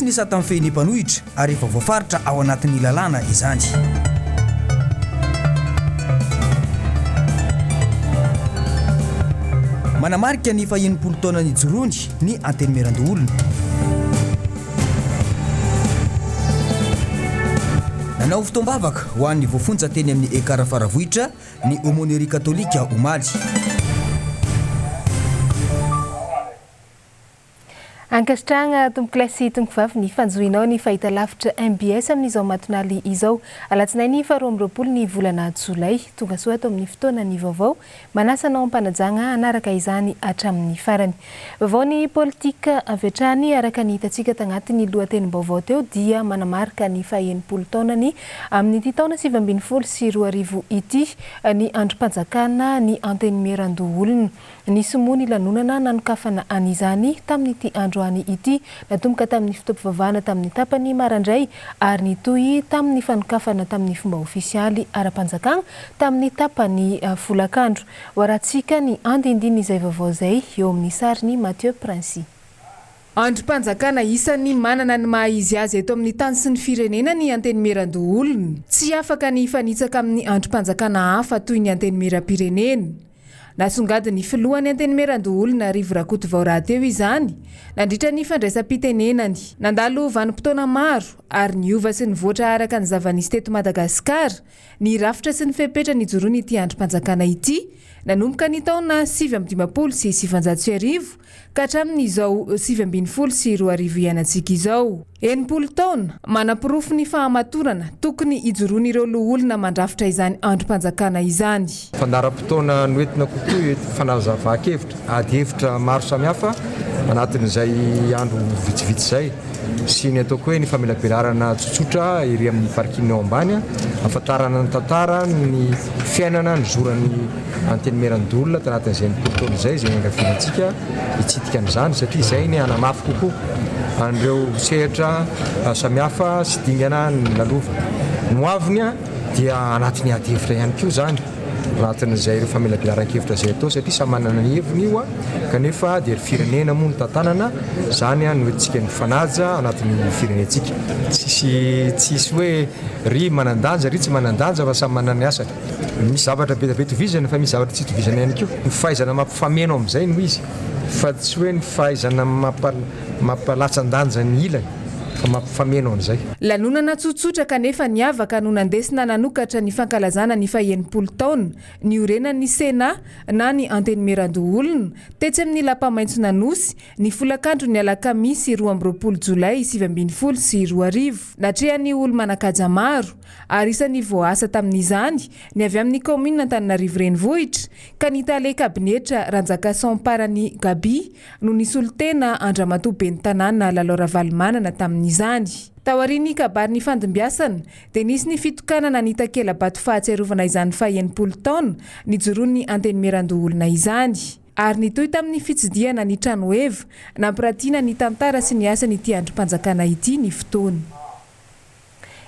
Misy ny sata mifehy ny mpanohitra ary efa voafaritra ao anatin'ny lalàna izany. Manamarika ny faha-60 taona nijoroany ny Antenimierandoholona. Nanao fotoam-bavaka ho an'ny voafonja teny amin'ny Ekar Faravohitra ny Aumônerie Katolika omaly. Ankasitrahagna tompokolahy sy tompokovavy ny fanjohinao ny fahitalavitra mbs amin'izao matonaly izao. Alatsinainy faha 22 ny volana jolay. Tonga soa ato amin'ny fotoanan'ny vaovao. Manasa anao am-panajagna hanaraka izany hatramin'ny farany. Vaovao ny politika avy hatrany araka ny hitantsika tagnatin'ny lohatenim-baovao teo dia manamarika ny faha 60 taonany amin'ity taona 2019 ity ny andrim-panjakana ny Antenimierandoholona. Nisy moa ny lanonana nanokafana an'izany tamin'ity androany ity. Natomboka tamin'ny fotoam-pivavahana tamin'ny tapany marandray ary nitohy tamin'ny fanokafana tamin'ny fomba ofisialy ara-panjakana tamin'ny tapany folakandro. Hoarahantsika ny andindinin'izay vaovao izay eo amin'ny sarin'i Mathieu Princy. Andrim-panjakana isan'ny manana ny maha izy azy eto amin'ny tany sy ny firenena ny Antenimierandoholona. Tsy afaka ny hifanitsaka amin'ny andrim-panjakana hafa toy ny Antenimierampirenena. Nasongadin'ny filohan'ny Antenimierandoholona Rivo Rakotovao rahateo izany nandritra ny fandraisam-pitenenany. Nandalo vanim-potoana maro ary niova sy nivoatra araka ny zava-nisy teto Madagasikara ny rafitra sy ny fepetra nijoroan'ity andrim-panjakana ity nanomboka ny taona 1959 ka hatramin'izao 2019 iainantsika izao. 60 taona, manaporofo ny fahamatorana tokony hijoroan'ireo loholona mandrafitra izany andrim-panjakana izany. Fandaharam-potoana noentina kokoa fanazavan-kevitra, ady hevitra maro samihafa anatin'izay andro vitsivitsy izay sy ny ataoko hoe ny famelabelarana tsotsotra ery amin'ny parking ao ambany ahafantarana ny tantara, ny fiainana nizoran'ny Antenimierandoholona tanatin'izay 60 taona izay, izay niangaviana antsika hitsidika an'izany satria izay ny hanamafy kokoa an'ireo sehatra samihafa sy dingana nolalovana. Ny ho aviny dia anatin'ny ady hevitra ihany koa izany, anatin'izay ireo famelabelaran-kevitra izay atao satria samy manana ny heviny io kanefa dia ry firenena moa no tantanana, izany no entintsika mifanaja anatin'ny firenentsika. Tsisy tsisy hoe ry manan-danja ry tsy manan-danja fa samy manana ny asany. Misy zavatra be dia be itovizana fa misy zavatra tsy itovizana ihany koa. Ny fahaizana mampifameno amin'izay no izy fa tsy hoe ny fahaizana mampalatsan-danja ny ilany fa mampifameno an'izay. Lanonana tsotsotra kanefa niavaka no nandesina nanokatra ny fankalazana ny fahenimpolo taona niorenan'ny Sénat na ny Antenimierandoholona tetsy amin'ny Lapa Maitson'Anosy ny folakandron'ny alakamisy 22 jolay 2019. Natrehan'ny olo-manan-kaja maro ary isan'ny voaasa tamin'izany ny avy amin'ny kaominina Antananarivo Renivohitra, ka ny tale kabinetra Ranjakason Parany Gaby no nisolo tena an-dRamatoa Ben'ny tanàna Lalao Ravalomanana tamin'izany. Taorian'ny kabary nifandimbiasana dia nisy ny fitokanana ny takela-bato fahatsiarovana izany faha 60 taona nijoroan'ny Antenimierandoholona izany. Ary nitohy tamin'ny fitsidihana ny tranoheva nampiratiana ny tantara sy ny asan'ity andrim-panjakana ity ny fotoana.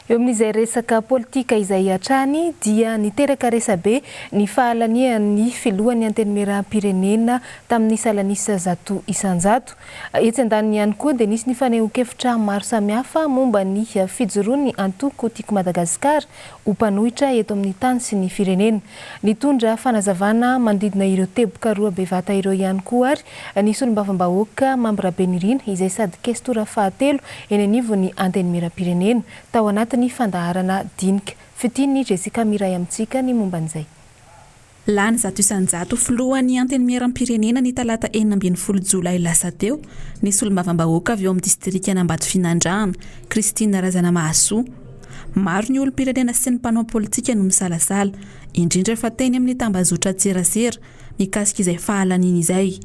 Eo amin'izay resaka politika izay hatrany dia niteraka resabe ny fahalanian'ny filohan'ny Antenimierampirenena tamin'ny salanisa 100%. Etsy andaniny ihany koa dia nisy ny fanehoan-kevitra maro samihafa momba ny fijoroan'ny antoko Tiako Madagasikara ho mpanohitra eto amin'ny tany sy ny firenena. Nitondra fanazavana manodidina ireo teboka roa bevata ireo ihany koa ary ny solombavambahoaka Mamy Rabenirina izay sady kestora fahatelo eny anivon'ny Antenimierampirenena tao anatin'ny fandaharana dinika. Fitian'i Jessica Miray amintsika ny momba an'izay. Lany 100% ho filohan'ny Antenimierampirenena ny talata 16 jolay lasa teo ny solombavambahoaka avy ao amin'ny distrikan'Ambatofinandrahana, Christine Razanamahasoa. Maro ny olom-pirenena sy ny mpanao politika no nisalasala, indrindra fa teny amin'ny tambazotran-tserasera, mikasika izay fahalaniana izay.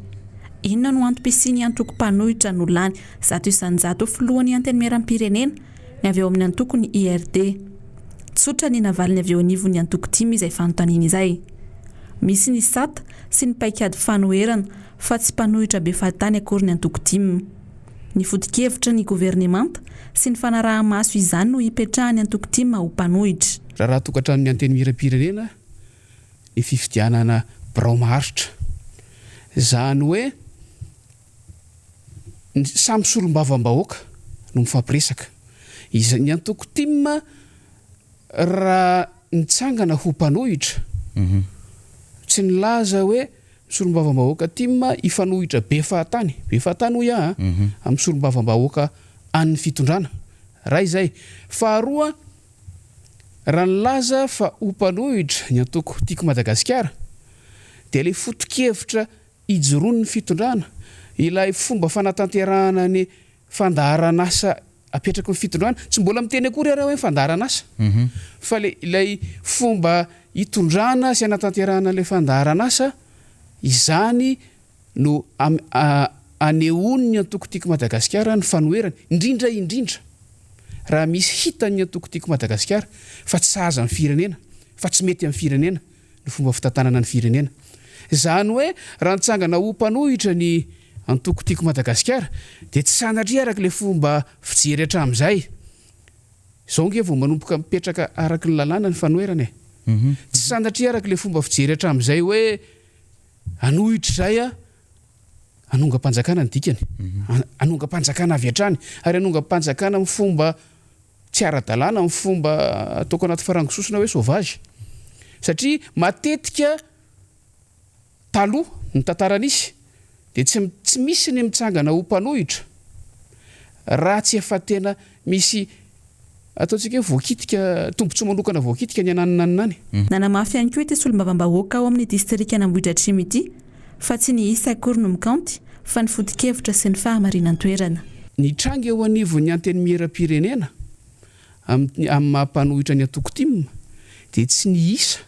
Inona no antom-pisian'ny antoko mpanohitra no lany 100% ho filohan'ny Antenimierampirenena ny avy ao amin'ny antokony IRD? Tsotra ny navaliny avy eo anivon'ny antoko tim izay fanontaniana izay. Misy ny sata sy ny paikady fanoherana fa tsy mpanohitra be fahatany akory ny antoko tim. Ny foto-kevitry ny governemanta sy ny fanaraha-maso izany no ipetrahan'ny antoko tim ho mpanohitra. Raharaha tokantranon'ny Antenimierampirenena ny fifidianana birao maharitra. Izany hoe ny samy solombavambahoaka no mifampiresaka. Izay ny antoko tim raha nitsangana ho mpanohitra, tsy nilaza hoe solombavambahoaka tim hifanohitra be fahatany, be fahatany hoy aho an, amin'ny solombavambahoaka an'ny fitondrana. Iray izay. Faharoa, raha nilaza fa ho mpanohitra ny antoko Tiako Madagasikara dia ilay foto-kevitra ijoroan'ny fitondrana, ilay fomba fanatanterahana ny fandaharan'asa apetraky ny fitondrana, tsy mbola miteny akory ary aho hoe fandaharan'asa, fa le ilay fomba hitondrana sy hanatanterahana ilay fandaharan'asa, izany no anehoan'ny antoko Tiako Madagasikara ny fanoherany, indrindra indrindra raha misy hitan'ny antoko Tiako Madagasikara fa tsy sahaza ny firenena, fa tsy mety amin'ny firenena ny fomba fitantanana ny firenena. Izany hoe raha nitsangana ho mpanohitra ny antoko Tiako Madagasikara dia tsy sanatria araka ilay fomba fijery hatramin'izay. Izao ange vao manomboka mipetraka araka ny lalàna ny fanoherana e. Tsy sanatria araka ilay fomba fijery hatramin'izay hoe hanohitra izay aho, hanongam-panjakana ny dikany. Hanongam-panjakana avy hatrany ary hanongam-panjakana amin'ny fomba tsy ara-dalàna, amin'ny fomba ataoko anaty farango sosona hoe sauvage. Satria matetika taloha, ny tantara nisy, dia tsy tsy misy ny mitsangana ho mpanohitra raha tsy efa tena misy ataontsika hoe voakitika, tombontsoa manokana voakitika ny ananona anona any. Nanamafy ihany koa ity solombavambahoaka ao amin'ny distrikan'Ambohidratrimo ity fa tsy ny isa akory no mikaonty fa ny foto-kevitra sy ny fahamarinan-toerana. Ny tranga eo anivon'ny Antenimierampirenena amin'ny amin'ny maha mpanohitra ny antoko tim dia tsy ny isa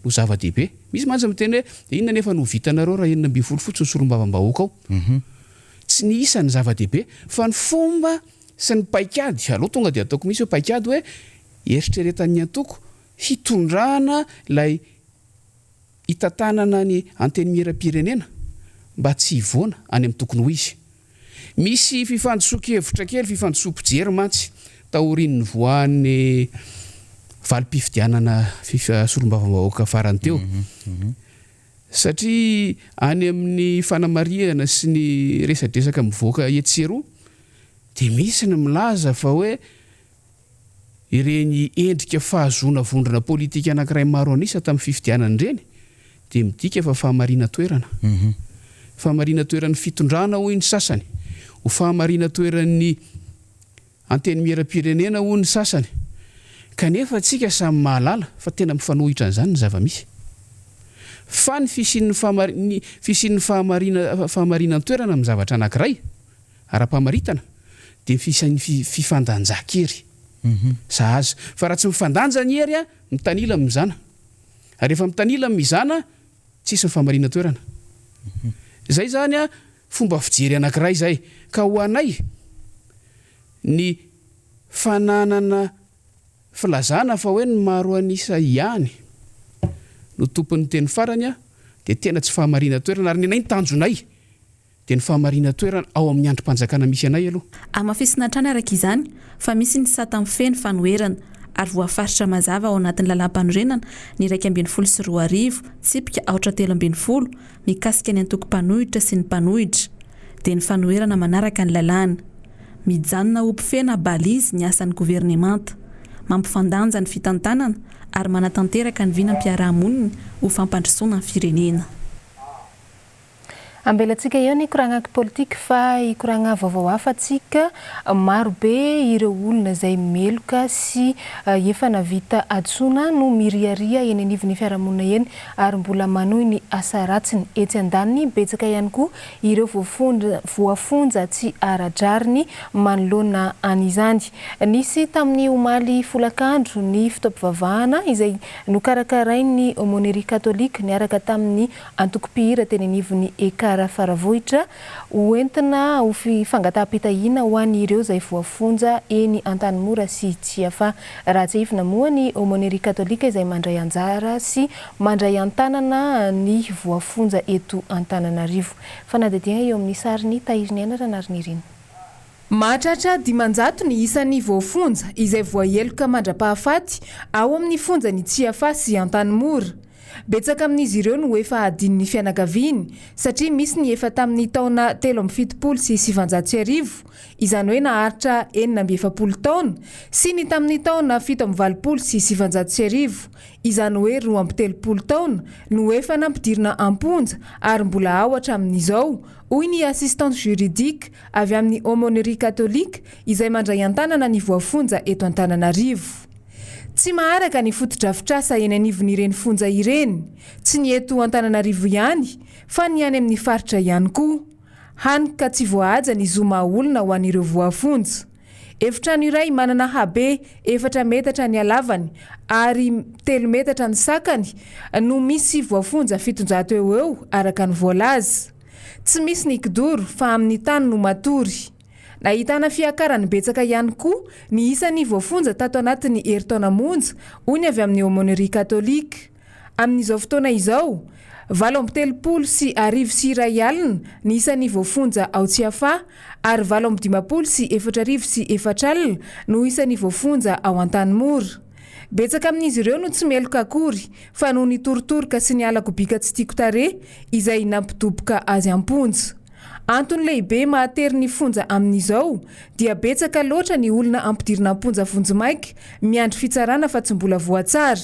no zava-dehibe. Misy mantsy miteny hoe dia inona anefa no ho vitanareo raha 16 fotsiny solombavambahoaka ao? Tsy ny isa no zava-dehibe fa ny fomba sy ny paikady, aleo tonga dia ataoko mihitsy hoe paikady hoe eritreretan'ny antoko hitondrana ilay hitantanana ny Antenimierampirenena mba tsy hivoana any amin'ny tokony ho izy. Misy fifandisoan-kevitra kely, fifandisoam-pijery mantsy taorian'ny nivoahan'ny valim-pifidianana solombavambahoaka farany teo. Satria any amin'ny fanamarihana sy ny resadresaka mivoaka etsy sy eroa dia misy ny milaza fa hoe Ireny endrika fahazoana vondrona politika anankiray maro an'isa tamin'ny fifidianana ireny dia midika fa fahamarinan-toerana. Fahamarinan-toeran'ny fitondrana hoy ny sasany, ho fahamarinan-toeran'ny Antenimierampirenena hoy ny sasany. Kanefa tsika samy mahalala fa tena mifanohitra an'izany ny zava-misy. Fa ny fisian'ny ny fisian'ny fahamarina fahamarinan-toerana amin'ny zavatra anankiray, Ara-pamaritana dia ny fisian'ny fifandanjan-kery sahaza. Fa raha tsy mifandanja ny hery, mitanila ny mizana. Ary rehefa mitanila ny mizana, tsisy ny fahamarinan-toerana. Izay izany fomba fijery anankiray izay. Ka ho anay, ny fananana filazana fa hoe ny maro an'isa ihany no tompon'ny teny farany dia tena tsy fahamarinan-toerana. Ary ny anay ny tanjonay Dia ny fahamarinan-toerana ao amin'ny andrim-panjakana misy anay aloha. Hamafisina hatrany araka izany fa misy ny sata mifehy ny fanoherana ary voafaritra mazava ao anatin'ny lalàmpanorenana ny 2011 tsipika aotra 13 mikasika ny antoko mpanohitra sy ny mpanohitra dia ny fanoherana manaraka ny lalàna. Mijanona ho mpifehy na balise ny asan'ny governemanta. Mampifandanja ny fitantanana ary manatanteraka ny vinam-piarahamonina ho fampandrosoana ny firenena. Ambelantsika eo ny koragna politique fa hikoragna vaovao hafa tsika. Maro be ireo olona izay meloka sy efa navita hadisoana no miriaria eny anivon'ny fiarahamonina eny ary mbola manohy ny asa ratsiny. Etsy andaniny, betsaka ihany koa ireo voafonja tsy ara-drariny manoloana an'izany. Nisy tamin'ny omaly folakandro ny fotoam-pivavahana izay nokarakarain'ny Aumônerie Catholique niaraka tamin'ny Antoko mpihira teny anivon'ny Ekar Faravohitra ho entina ho fangataham-pitahiana ho an'ireo izay voafonja eny Antanimora sy Tsiafahy. Raha tsiahivina moa ny Aumônerie Katolika izay mandray anjara sy mandray an-tanana ny voafonja eto Antananarivo. Fanadihadiana eo amin'ny sarin'i Tahiriniaina Ranarinirina. Mahatratra 500 ny isan'ny voafonja izay voaheloka mandra-pahafaty ao amin'ny fonjan'i Tsiafahy sy Antanimora. Betsaka amin'izy ireo no efa hadinon'ny fianakaviany satria misy ny efa tamin'ny taona 1973, izany hoe naharitra 46 taona, sy ny tamin'ny taona 1987, izany hoe 32 taona, no efa nampidirina am-ponja ary mbola ao hatramin'izao, hoy ny assistante juridique avy amin'ny Aumônerie catholique izay mandray an-tanana ny voafonja eto Antananarivo. Tsy maharaka ny fotodrafitrasa eny anivon'ireny fonja ireny, tsy ny eto Antananarivo ihany fa ny any amin'ny faritra ihany koa. Hany ka tsy voahaja ny zo maha olona ho an'ireo voafonja. Efitrano iray manana habe efatra metatra ny halavany ary telo metatra ny sakany no misy voafonja 700 eo ho eo araka ny voalaza. Tsy misy ny kidoro fa amin'ny tany no matory. Nahitana fiakarany betsaka ihany koa ny isan'ny voafonja tato anatin'ny herintaona monja, hoy ny avy amin'ny Aumônerie Catholique. Amin'izao fotoana izao, 1038 alina ny isan'ny voafonja ao Tsiafahy ary 458 40 no isan'ny voafonja ao Antanimora. Betsaka amin'izy ireo no tsy meloka akory fa noho ny torotoroka sy ny halako bika tsy tiako tarehy izay nampidoboka azy am-ponja. Antony lehibe mahatery ny fonja amin'izao dia betsaka loatra ny olona ampidirina am-ponja vonjimaika miandry fitsarana fa tsy mbola voatsara.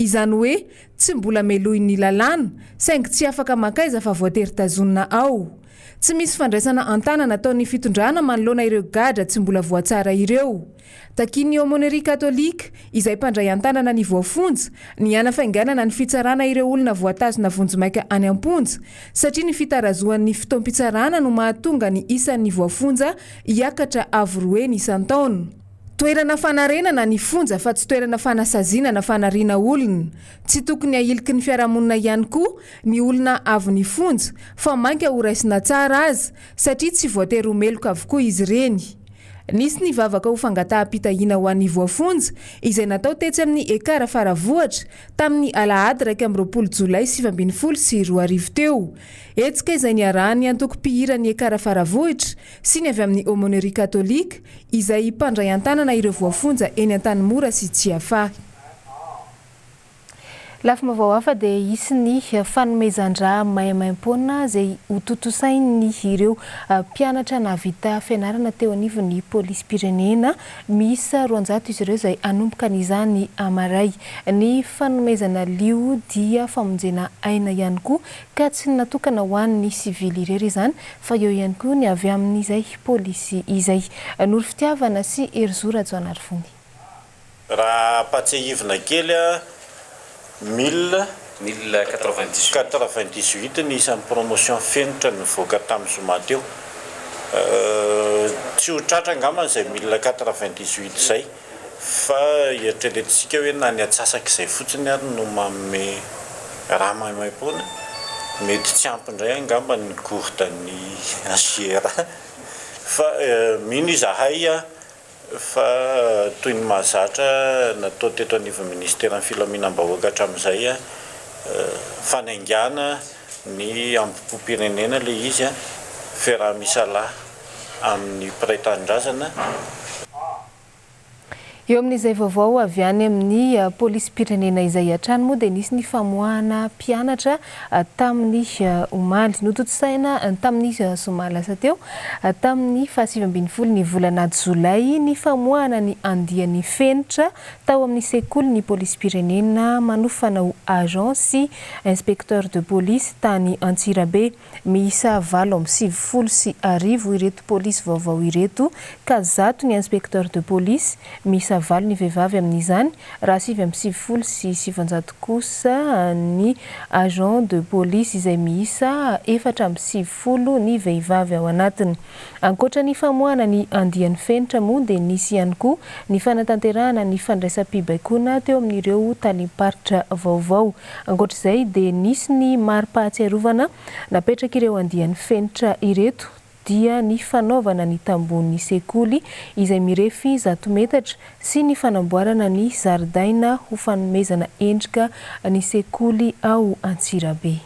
Izany hoe tsy mbola melohin'ny lalàna saingy tsy afaka mankaiza fa voatery tazonina ao. Tsy misy fandraisana an-tanana ataon'ny fitondrana manoloana ireo gadra tsy mbola voatsara ireo. Takian'ny Aumônerie Catholique, izay mpandray an-tanana ny voafonja, ny hanafainganana ny fitsarana ireo olona voatazona vonjimaika any am-ponja, satria ny fitarazohan'ny fotoam-pitsarana no mahatonga ny isan'ny voafonja hiakatra avo roa heny isan-taona. Toerana fanarenana ny fonja fa tsy toerana fanasaziana na fanariana olona. Tsy tokony ahiliky ny fiarahamonina ihany koa ny olona avy nifonja fa mainka horaisina tsara aza satria tsy voatery ho meloka avokoa izy ireny. Nisy ny vavaka ho fangataham-pitahiana ho an'ny voafonja izay natao tetsy amin'ny Ekar Faravohitra tamin'ny alahady 21 jolay 2019 teo. Hetsika izay niarahan'ny antoko mpihiran'ny Ekar Faravohitra sy ny avy amin'ny Aumônerie Catholique izay mpandray an-tanana ireo voafonja eny Antanimora sy Tsiafahy. Lafim-baovao hafa dia hisy ny fanomezan-drà maimaimpoana izay hotontosain'ireo mpianatra nahavita fianarana teo anivon'ny polisim-pirenena. Miisa 200 izy ireo izay hanomboka an'izany hamaray. Ny fanomezana lio dia famonjena aina ihany koa ka tsy natokana ho an'ny sivily irery izany fa eo ihany koa ny avy amin'izay polisy izay. Noro Fitiavana sy Herizo Rajaonarivony. Raha ampatsiahivina kely, mille 98 ny isan'ny promotion fenitra nivoaka tamin'ny zoma teo. Tsy ho tratra angamba izay 1098 izay fa eritreretintsika hoe na ny antsasak'izay fotsiny ary no manome raha maimaimpoana, mety tsy ampy indray angamba ny gourde-n'ny HJRA fa mino izahay fa toy ny mahazatra natao teto anivon'ny minisiteran'ny filaminam-bahoaka hatramin'izay, fanaingana ny hambom-pirenena ilay izy, fiaraha-misalahy amin'ny mpiray tanindrazana. Eo amin'izay vaovao avy any amin'ny polisim-pirenena izay hatrany moa dia nisy ny famoahana mpianatra tamin'ny omaly. Notontosaina tamin'ny zoma lasa teo, tamin'ny faha-19 ny volana jolay ny famoahana ny andiany fenitra tao amin'ny sekolin'ny polisim-pirenena manofana ho agent sy inspecteur de police tany Antsirabe. Miisa 1098 ireto polisy vaovao ireto ka 100 ny inspecteur de police, miisa valo ny vehivavy amin'izany, raha 999 kosa ny agent de police izay miisa 94 ny vehivavy ao anatiny. Ankoatra ny famoahana ny andiany fenitra moa dia nisy ihany koa ny fanatanterahana ny fandraisam-pibaikoana teo amin'ireo talem-paritra vaovao. Ankoatra izay dia nisy ny mari-pahatsiarovana napetrak'ireo andiany fenitra ireto dia ny fanaovana ny tambohon'ny sekoly izay mirefy 100 metatra sy ny fanamboarana ny zaridaina ho fanomezana endrika ny sekoly ao Antsirabe.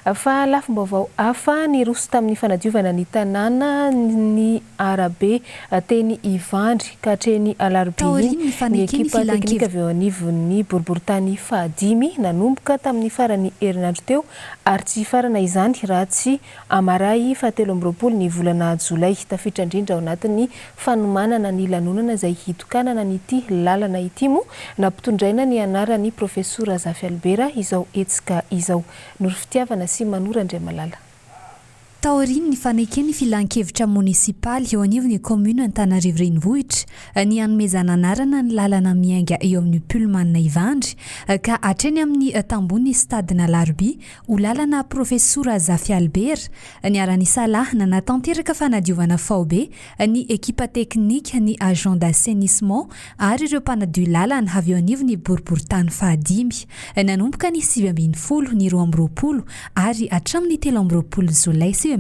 Fa lafim-baovao hafa, niroso tamin'ny fanadiovana ny tanàna ny arabe teny Ivandry ka hatreny Alarobia iny Taorian'ny ny faneken'ny ekipa teknika filan-kevitra. avy eo anivon'ny boriborintany fahadimy nanomboka tamin'ny faran'ny herinandro teo ary tsy hifarana izany raha tsy Amaray fahatelo amby 20 ny volana jolay. Tafiditra indrindra ao anatin'ny fanomanana ny lanonana izay hitokanana an'ity lalana ity moa nampitondraina ny anaran'ny Profesora Zafy Albert izao hetsika izao. Noro Fitiavana sy Manoro Andriamalala. Taorian'ny faneken'ny filan-kevitra monisipaly eo anivon'ny kaominina Antananarivo Renivohitra ny hanomezana anarana ny lalana miainga eo amin'ny Pullman Ivandry ka hatreny amin'ny tambohon'ny stade-n'Alarobia ho lalana Profesora Zafy Albert, niara-nisalahy nanatanteraka fanadiovana faobe ny ekipa teknika, ny agent d'assainissement ary ireo mpanadio lalana avy eo anivon'ny boriborintany fahadimy. Nanomboka ny 19, ny 22 ary hatramin'ny 23 jolay 2019.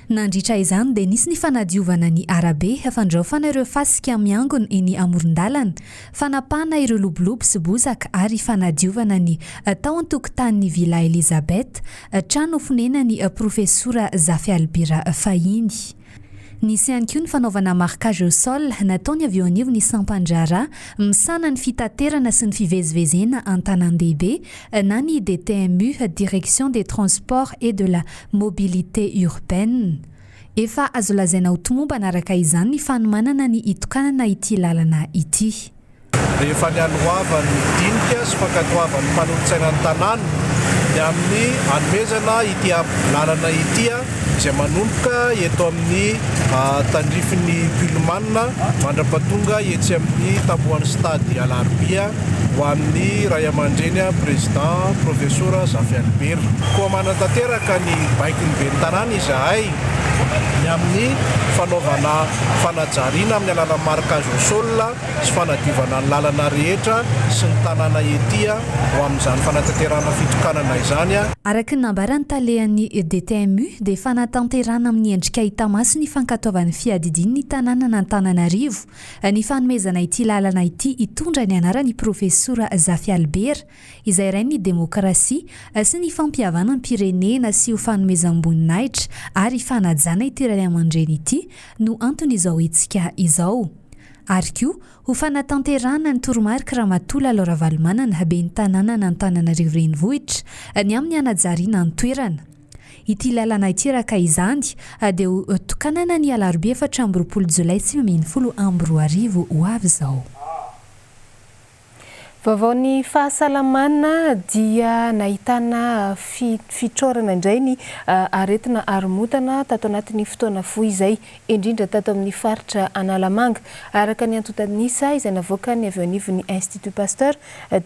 Nandritra izany dia nisy ny fanadiovana ny arabe, fandraofana ireo fasika miangona eny amoron-dalana, fanapahana ireo lobolobo sy bozaka ary fanadiovana ny tao an-tokotanin'ny Villa Elizabeth, trano fonenan'ny Profesora Zafy Albert fahiny. Nisy ihany koa ny fanaovana marquage au sol nataony avy eo anivon'ny sampan-draharaha misahana ny fitaterana sy ny fivezivezena an-tanàn-dehibe na ny DTMU, Direction des Transports et de la Mobilité Urbaine. Efa azo lazaina ho tomombana araka izany ny fanomanana ny hitokanana ity lalana ity. Rehefa nialohavan'ny dinika sy fankatoavan'ny mpanolotsainan'ny tanàna ny amin'ny hanomezana ity lalana ity izay manomboka eto amin'ny tandrifin'ny Pullman mandra-pahatonga etsy amin'ny tambohan'ny stade Alarobia ho an'ny Raiamandreny Président Profesora Zafy Albert. Koa manatanteraka ny baikon'ny ben'ny tanàna izahay ny amin'ny fanaovana fanajariana amin'ny alalan'ny marquage au sol sy fanadiovana ny lalana rehetra sy ny tanàna ety ho amin'izany fanatanterahana fitokanana izany. Araka ny nambaran'ny talehan'ny DTMU dia fanatanterahana amin'ny endrika hita maso ny fankatoavan'ny fiadidian'ny tanànan'Antananarivo ny fanomezana ity lalana ity hitondra ny anaran'ny Profesora Zafy Albert izay rain'ny demokrasia sy ny fampihavanam-pirenena sy ho fanomezam-boninahitra ary fanajana ity raiamandreny ity no anton'izao hetsika izao. Ary koa, ho fanatanterahana ny toromariky Ramatoa Lalao Ravalomanana, ben'ny tanànan'Antananarivo Renivohitra, ny amin'ny hanajariana ny toerana. Ity lalana ity araka izany dia ho tokanana ny alarobia 24 jolay 2019 ho avy izao. Vaovaon'ny fahasalamana dia nahitana fitraorana indray ny aretina haromotana tato anatin'ny fotoana fohy izay, indrindra tato amin'ny faritra Analamanga. Araka ny antontan'isa izay navoakan'ny avy eo anivon'ny Institut Pasteur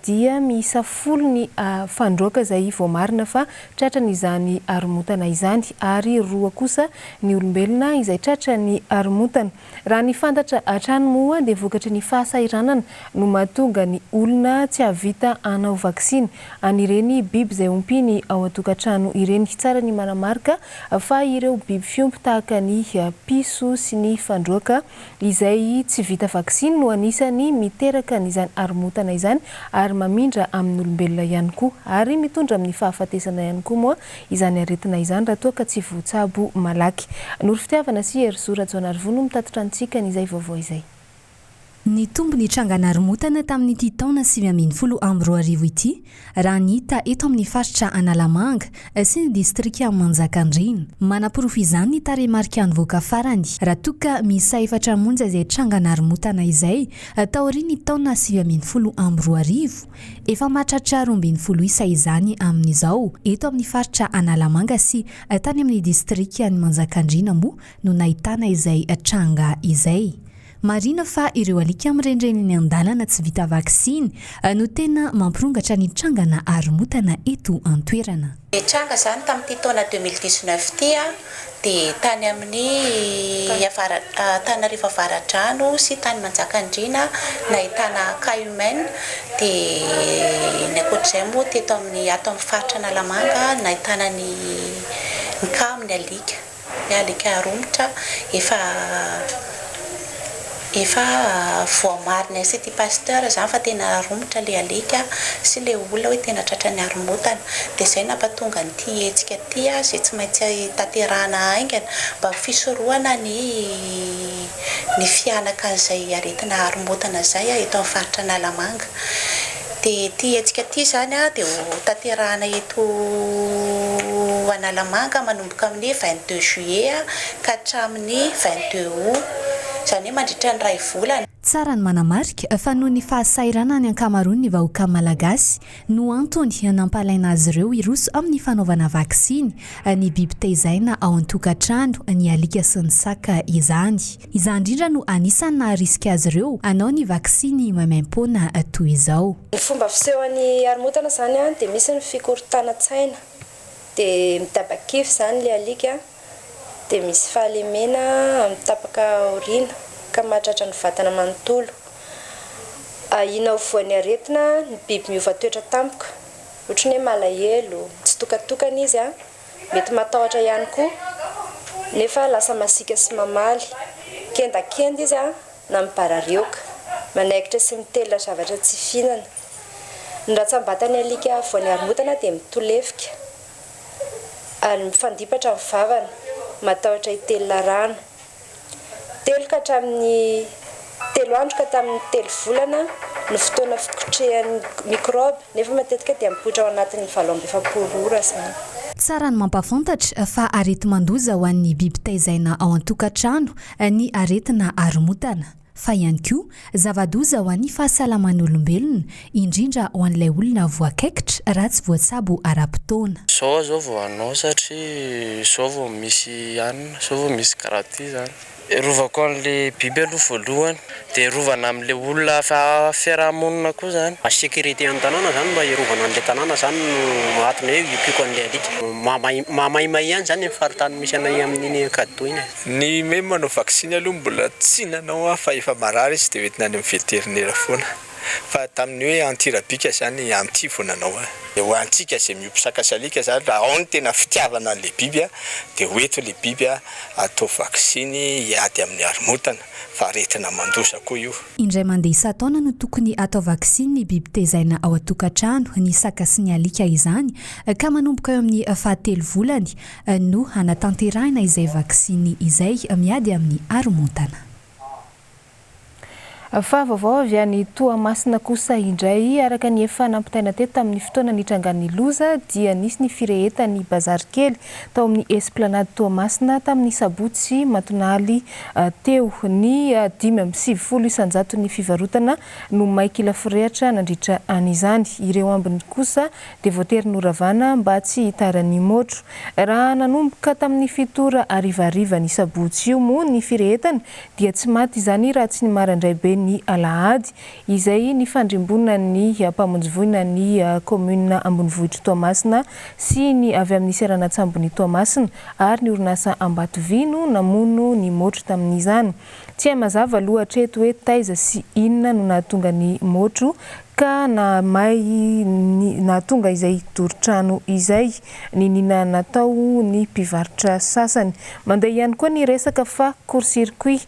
dia miisa folo ny fandroaka izay voamarina fa tratran'izany haromotana izany ary roa kosa ny olombelona izay tratran'ny haromotana. Raha ny fantatra hatrany moa dia vokatry ny fahasahiranana no mahatonga ny olona tsy hahavita hanao vaksiny an'ireny biby izay ompiany ao an-tokantrano ireny. Tsara ny manamarika fa ireo biby fiompy tahaka ny piso sy ny fandroaka izay tsy vita vaksiny no anisan'ny miteraka an'izany haromotana izany ary mamindra amin'olombelona ihany koa ary mitondra amin'ny fahafatesana ihany koa moa izany aretina izany raha toa ka tsy voatsabo malaky. Noro Fitiavana sy Herizo Rajaonarivony no mitatitra antsika an'izay vaovao izay. Nitombo ny trangan'haromotana tamin'ity taona 2019 ity, raha ny hita eto amin'ny faritra Analamanga sy ny distrika Manjakandriana. Manaporofo izany ny tarehimarika nivoaka farany, raha toa ka miisa efatra monja izay trangan'haromotana izay taorian'ny taona 2019. Efa mahatratra 12 isa izany amin'izao eto amin'ny faritra Analamanga sy tany amin'ny distrikan'i Manjakandriana moa no nahitana izay tranga izay. Marihina fa ireo alika mirenireny eny an-dalana tsy vita vaksiny no tena mampirongatra ny trangana haromotana eto an-toerana. Ny tranga izany tamin'ity taona 2019 ity dia tany amin'ny avara Antananarivo Avaradrano sy tany Manjakandriana nahitana cas humain dia ny ankoatr'izay moa teto amin'ny ato amin'ny faritra Analamanga nahitana ny ny cas amin'ny alika, ny alika romotra efa Efa voamarina Institut Pasteur izany fa tena romotra ilay alika sy ilay olona hoe tena tratran'ny haromotana. Dia izay nampatonga an'ity hetsika ity izay tsy maintsy tanterahana haingana mba ho fisorohana ny ny fihanakan'izay aretina haromotana izay eto amin'ny faritra Analamanga. Dia ity hetsika ity izany dia ho tanterahana eto Analamanga manomboka amin'ny 22 juillet ka hatramin'ny 22 août, izany hoe mandritra ny iray volana. Tsara ny manamarika fa noho ny fahasahiranan'ny ankamaroan'ny vahoaka malagasy no antony nampalaina azy ireo hiroso amin'ny fanaovana vaksiny ny biby tezaina ao an-tokantrano, ny alika sy ny saka izany. Izany indrindra no anisan'ny naharisika azy ireo hanao ny vaksiny maimaimpoana toy izao. Ny fomba fisehon'ny haromotana izany dia misy ny fikorontanan-tsaina, dia midaba-kify izany ilay alika, dia misy fahalemena amin'ny tapaka aoriana ka mahatratra ny vatana manontolo. Ahiana ho voan'ny aretina ny biby miova toetra tampoka, ohatry ny hoe malahelo, mitsitokatokana izy, mety matahotra ihany koa nefa lasa masiaka sy mamaly, kendakenda izy na mibarareoka, manaikitra sy mitelina zavatra tsy fihinana. Ny rantsambatan'ny alika voan'ny haromotana dia mitolefika. ary mifandipatra ny vavany, matahotra hitelina rano. Telo ka hatramin'ny telo andro ka hatramin'ny telo volana no fotoana fikotrehan'ny mikraoba, nefa matetika dia mipoitra ao anatin'ny 48 ora izany. Tsara ny mampahafantatra fa areti-mandoza ho an'ny biby taizaina ao an-tokantrano ny aretina haromotana. fa ihany koa zava-doza ho an'ny fahasalaman'olombelona, indrindra ho an'ilay olona voakaikitra raha tsy voatsabo ara-potoana. Zao aho zao vao hanao satria zao vao misy hanina, zao vao misy karaha ty zany. Erovako an'le biby aloha voalohany, de erovana amle olona fiaraha-monina koa zany. Sécurité an-tanàna zany mba hiarovana an'le tanàna zany no antony hoe iompiako an'le alika. Mahamaimay ihany zany ny faritany misy anay amin'iny Ankaditoa iny e. Ny hoe manao vaksiny aloha mbola tsy nanao aho fa efa marary izy dia hoentina any amin'ny veterinera foana. Fa tamin'ny hoe anti-rabique izany amin'ity vao nanao aho. Dia ho antsika izay miompy saka sy alika izany raha ao ny tena fitiavana an'ilay biby dia ho ento ilay biby atao vaksiny hiady amin'ny haromotana fa aretina mandoza koa io. Indray mandeha isan-taona no tokony atao vaksiny ny biby tezaina ao an-tokantrano, ny saka sy ny alika izany, ka manomboka eo amin'ny fahatelo volany no hanatanterahina izay vaksiny izay miady amin'ny haromontana. Fa vaovao avy any Toamasina kosa indray, araka ny efa nampitaina teto tamin'ny fotoana nitrangan'ny loza dia nisy ny firehetan'ny bazary kely tao amin'ny Esplanade Toamasina tamin'ny sabotsy matonaly teo. Ny 95 isan-jaton'ny fivarotana no may kila forehitra nandritra an'izany. Ireo ambiny kosa dia voatery noravana mba tsy hitaran'ny môtro. Raha nanomboka tamin'ny fito ora harivariva ny sabotsy io moa ny firehetana dia tsy maty izany raha tsy ny maraindray-be ny alahady izay nifandrimbonan'ny mpamonjy voina ny kaominina ambonivohitr'i Toamasina sy ny avy amin'ny seranan-tsambon'i Toamasina ary ny orinasa Ambatovy no namono ny môtro tamin'izany. Tsy hay mazava aloha hatreto hoe taiza sy inona no nahatonga ny môtro ka nahamay ny nahatonga izay doro trano izay. Niniana natao ny mpivarotra sasany. Mandeha ihany koa ny resaka fa court-circuit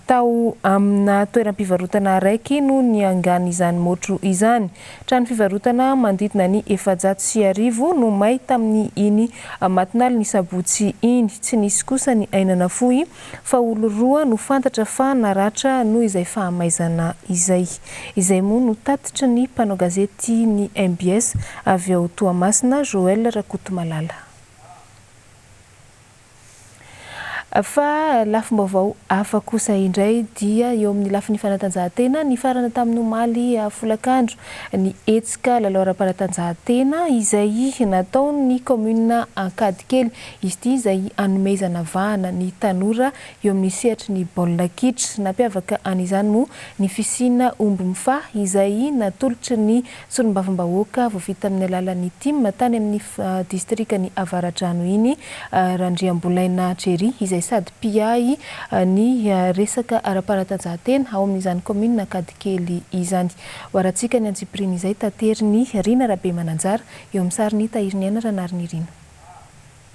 tao amina toeram-pivarotana araiky no niangan'izany môtro izany. Trano fivarotana manodidina ny 1400 no may tamin'ny iny matinalin'ny sabotsy iny. Tsy nisy kosa ny aina nafoy fa olo roa no fantatra fa naratra noho izay fahamaizana izay. Izay moa no tatitry ny mpanao gazety ny mbs avy ao Toamasina, Joël Rakotomalala. Fa lafim-baovao hafa kosa indray dia eo amin'ny lafiny fanatanjahantena, nifarana tamin'ny omaly folakandro ny hetsika lalao ara-panatanjahantena izay nataon'ny kaominina Ankadikely. Izy ity izay hanomezana vahana ny tanora eo amin'ny sehatry ny baolina kitra. Nampiavaka an'izany moa ny fisiana omby mifahy izay natolotry ny solombavambahoaka voafidy tamin'ny alalan'ny tim tany amin'ny distrikan'i Avaradrano iny, Randriambolaina Jerry, izay sady mpiahy ny resaka ara-panatanjahantena ao amin'izany kaominina Ankadikely izany. Ho arantsika ny antsipiriany izay taterin'i Rina Rabemananjara eo amin'ny sarin'i Tahiriniaina Ranarinirina.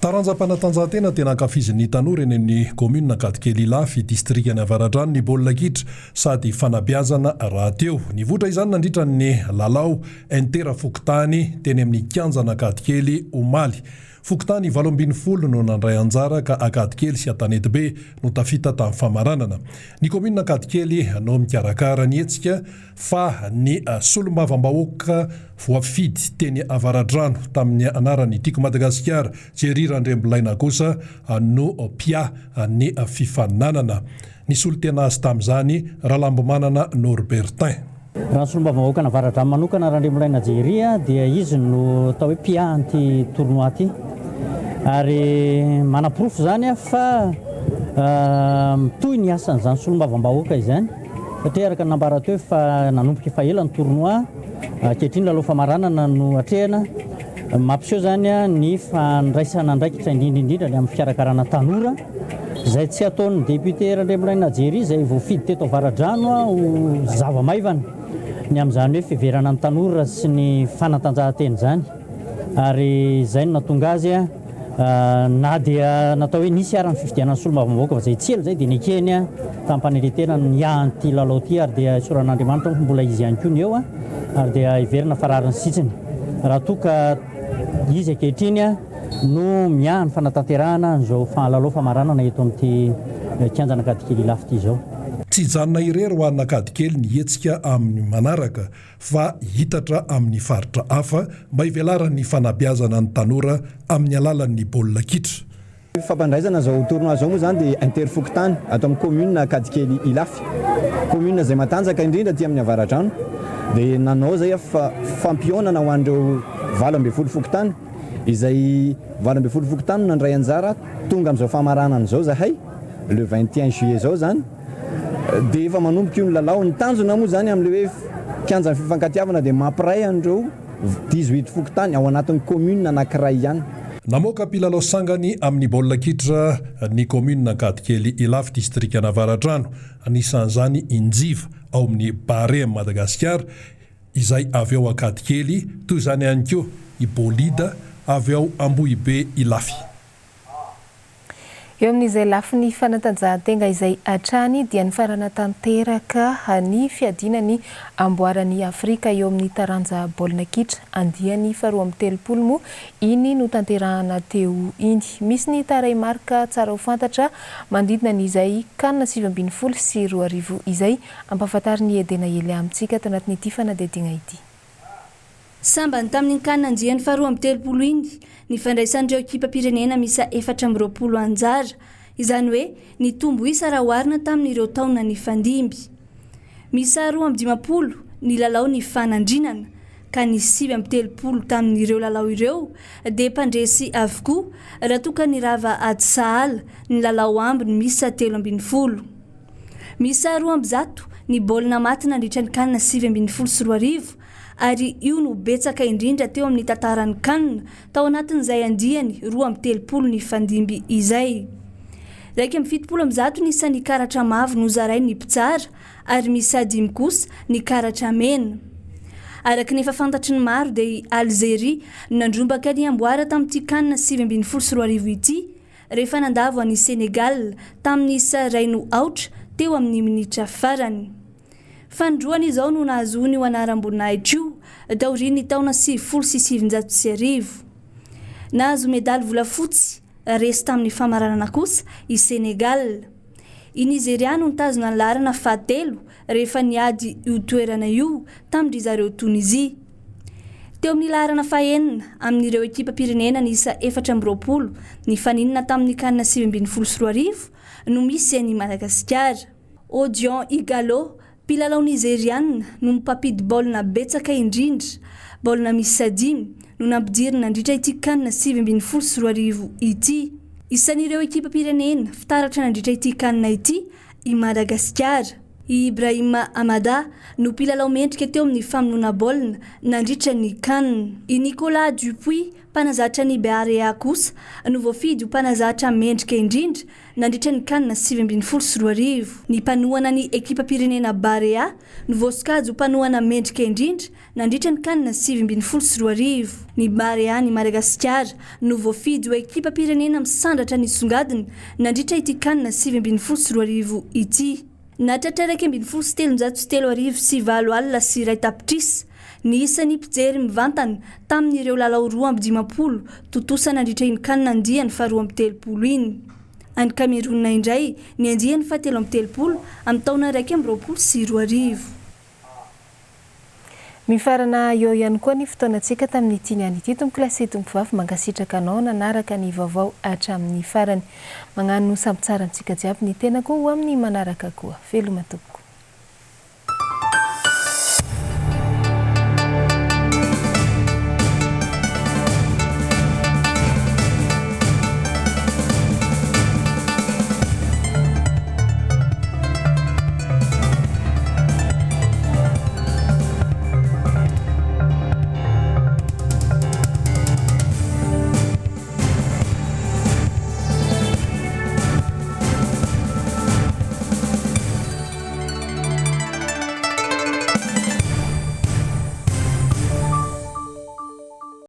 Taranjam-panatanjahantena tena ankafizin'ny tanora eny amin'ny kaominina Ankadikely Ilafy, distrikan'i Avaradrano ny baolina kitra sady fanabeazana rahateo. Nivoitra izany nandritra ny lalao inter-fokontany teny amin'ny kianjan'Ankadikely omaly. Fokontany 18 no nandray anjara ka Ankadikely sy Antanetibe no tafita tamin'ny famaranana. Ny kaominina Ankadikely no mikarakara ny hetsika fa ny solombavambahoaka voafidy teny Avaradrano tamin'ny anaran'ny Tiako Madagasikara, Jerry Randriambilaina kosa no mpiahy ny fifaninanana. Nisolo tena azy tamin'izany Ralambomanana Norbertin. Raha ny solombavambahoakan'Avaradrano manokana Randriamolaina Jerry dia izy no atao hoe mpiahy an'ity tournoi ity ary manaporofo izany fa mitohy ny asan'izany solombavambahoaka izany satria araka ny nambara teo fa nanomboka efa ela ny tournoi, ankehitriny lalao famaranana no atrehina, mampiseho izany ny fandraisana andraikitra indrindra indrindra ny amin'ny fikarakarana tanora. Izay tsy ataon'ny député Randriamiraina Jerry izay voafidy teto Avaradrano ho zava-maivana ny amin'izany hoe fiheverana ny tanora sy ny fanatanjahantena izany ary izay no nahatonga azy na dia natao hoe nisy ara ny fifidianana solombavambahoaka fa izay tsy ela izay dia nekeny tamim-panetren-tena ny niahy an'ity lalao ity ary dia isaoran'Andriamanitra fa mbola izy ihany koa ny eo ary dia heverina fa rariny sitsiny raha toa ka izy ankehitriny no miahy ny fanatanterahana an'izao lalao famaranana eto amin'ity kianjan'Ankadikely Ilafy ity izao. Tsy hijanona irery ho an'Ankadikely ny hetsika amin'ny manaraka fa hiitatra amin'ny faritra hafa mba hivelaran'ny fanabeazana ny tanora amin'ny alalan'ny baolina kitra. Fampandraisana izao tournoi izao moa izany dia inter-fokontany ato amin'ny commune Ankadikely Ilafy. Commune izay matanjaka indrindra aty amin'ny Avaradrano. Dia nanao izay fampihaonana ho an'ireo 18 fokontany. Izay 18 fokontany no nandray anjara tonga amin'izao famaranana izao izahay le 21 juillet izao izany dia efa manomboka io ny lalao. Ny tanjona moa izany amin'ilay hoe kianjan'ny fifankatiavana dia mampiray an'ireo 18 fokontany ao anatin'ny commune anankiray ihany. Namoaka mpilalao sangany amin'ny baolina kitra ny kaominina Ankadikely Ilafy, distrikan'Avaradrano. Anisan'izany i Njiva ao amin'ny Barea Madagasikara, izay avy ao Ankadikely, toy izany ihany koa i Bolida avy ao Ambohibe Ilafy. Eo amin'izay lafiny fanatanjahantenga izay hatrany dia nifarana tanteraka ny fiadiana ny amboaran'i Afrika eo amin'ny taranja baolina kitra andiany faharoa 32 moa iny notanterahana teo iny. Misy ny tarehimarika tsara ho fantatra manodidina ny izay Can 2019 izay Ampahafantarin'i Edena Elia amintsika ato anatin'ity fanadihadiana ity. Sambany tamin'iny Can andiany faharoa 32 iny ny fandraisan'ireo ekipam-pirenena miisa 24 anjara, izany hoe nitombo isa raha oharina tamin'ireo taona nifandimby. Miisa 52 ny lalao nifanandrinana, ka ny 39 tamin'ireo lalao ireo dia mpandresy avokoa raha toa ka nirava ady sahala ny lalao ambiny miisa 13. Miisa 102 ny baolina maty nandritra ny Can 2019 ary io no betsaka indrindra teo amin'ny tantaran'ny Can tao anatin'izay andiany 32 nifandimby izay. 171 ny isan'ny karatra mavo nozarain'ny mpitsara ary miisa dimy kosa ny karatra mena. Araka ny efa fantatry ny maro dia i Alzeria no nandrombaka ny amboara tamin'ity Can 2019 ity rehefa nandavo an'i Sénégal tamin'ny isa iray no aotra teo amin'ny minitra farany. Fanindroany izao no nahazoany io anaram-boninahitra io taorian'ny taona 1990. Nahazo medaly volafotsy resy tamin'ny famaranana kosa i Sénégal. I Nizeria no nitazona ny laharana fahatelo rehefa niady io toerana io tamin-dry zareo Tonizia. Teo amin'ny laharana fahenina amin'ireo ekipam-pirenena niisa 24 nifaninana tamin'ny Can 2019 no misy an'i Madagasikara. Odion Ighalo, mpilalao nizerianina no mpampidi-baolina betsaka indrindra, baolina miisa dimy no nampidiriny nandritra ity Can 2019 ity. Isan'ireo ekipam-pirenena fitaratra nandritra ity Can ity i Madagasikara. I Ibrahim Amada no mpilalao mendrika teo amin'ny famonoana baolina nandritra ny Can. I Nicolas Dupuis, mpanazatra ny Barea kosa no voafidy ho mpanazatra mendrika indrindra nandritra ny Can 2019. Ny mpanohana ny ekipam-pirenena Barea no voasokajy ho mpanohana mendrika indrindra nandritra ny Can 2019. Ny Barea ny Madagasikara no voafidy ho ekipam-pirenena misandratra nisongadina nandritra ity Can 2019 ity. Nahatratra 3311 tapitrisa ny isan'ny mpijery mivantana tamin'ireo lalao 52 tontosa nandritra iny Can andiany faharoa 32 iny. Any Kamerona indray ny andiany fahatelo amby telopolo amin'ny taona 2021. Mifarana eo ihany koa ny fotoanantsika tamin'ity niany ity. Tompokolahy sy tompovavy, mankasitraka anao nanaraka ny vaovao hatramin'ny farany. Magnano samby tsara amintsika jiaby ny tenako ho amin'ny manaraka koa. Veloma tompoko.